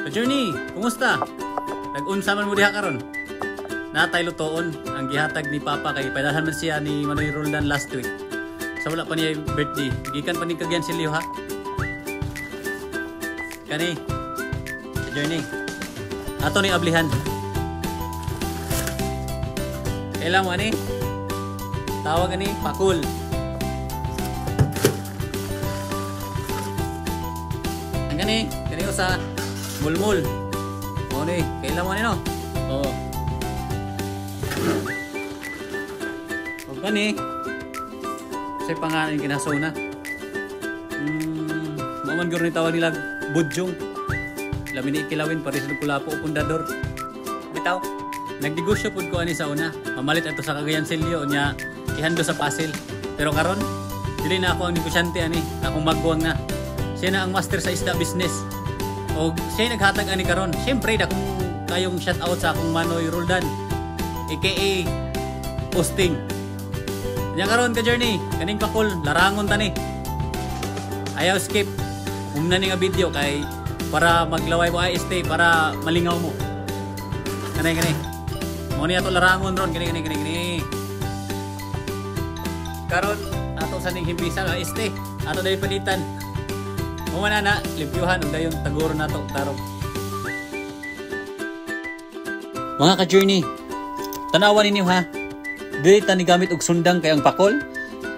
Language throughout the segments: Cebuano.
Ka-journey, kumusta? Nag-unsa man mo diha karon? Natay lutoon ang gihatag ni Papa kay padalhan man siya ni Manoy Roldan last week. Sa wala pa niya birthday. Gikan pa ni Cagayancillo, ha. Kani. Ka-journey. Ato ni ablihan. Kailan mo ani? Tawag ani pakul. Ang gani, kani usa mulmul. Mo ni, kailan mo ni, no? Oo. O gani. Sa pangalan kinasona. Mao man guro ni tawag nila budyong. Lami ni kilawin pare sa kulapo o pundador. Bitaw. Nagnegosyo pud ko ani sa una. Mamalit ato sa Cagayancillo nya ihando sa Pasil. Pero karon dili na ako ang negosyante ani, akong magwang na. Siya na ang master sa isda business. O siya naghatag ani karon. Siyempre dakong kayong shout out sa akong Manoy Roldan, aka Posting. Nya karon, ka journey, kaning pakul larangon tani. Ayaw skip. Umna ni nga video kay para maglaway mo ay stay para malingaw mo. Kanay kani. Mo ni ato larangon ron kani kani kani kani. Karon ato sa ning himbisan ay stay. Ato dahil panitan. Mo man na limpyuhan ug dayon taguro nato tarong. Mga ka-journey, tanawan ninyo ha. Dili ta ni gamit og sundang kay ang pakol.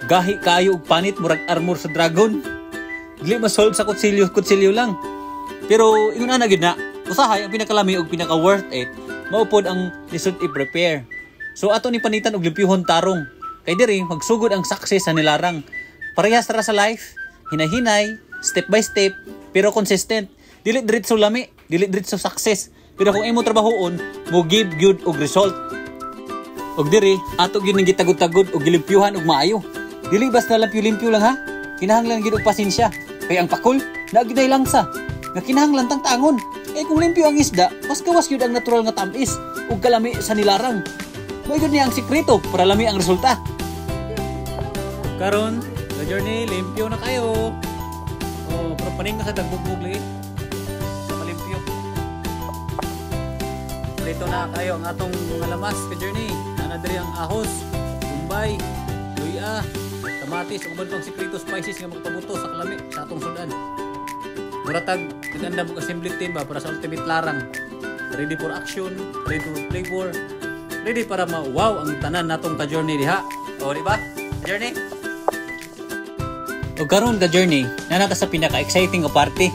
Gahi kaayo og panit, murag armor sa dragon. Dili ma-solve sa kutsilyo, kutsilyo lang. Pero ingon ana gyud na, usahay ang pinakalami og pinaka worth it, mao pod ang lisod i-prepare. So ato ni panitan og limpyuhon tarong. Kay diri magsugod ang success sa nilarang. Parehas ra sa life, hinay-hinay, step by step, pero consistent. Dili diretso lami, dili diretso success. Pero kung imo trabahoon, mo give good og result. Og diri, ato gyud ning gitagod-tagod og gilimpyuhan og maayo. Dili basta limpyo-limpyo lang ha. Kinahanglan gyud og pasensya. Kay ang pakol, naa gyud langsa nga kinahanglan tang tangon. Kay kung limpyo ang isda, mas gawas gyud ang natural nga tamis ug kalami sa nilarang. Mao gyud niya ang sikreto para lami ang resulta. Karon, the journey, limpyo na kayo. Oh, pero paning na sa dagbugbog lagi. Sa malimpyo. Dito na kayo ang atong mga lamas, ka journey. Nana diri ang ahos, bombay, luya, kamatis, ug uban pang sikreto spices nga magpabuto sa kalami sa atong sudan. Muratag naganda mo assembly team ba para sa ultimate larang. Ready for action, ready for flavor, ready para ma-wow ang tanan natong ka-journey diha. O, di ba? Journey? O karon, ka journey, nanata sa pinaka-exciting nga parte.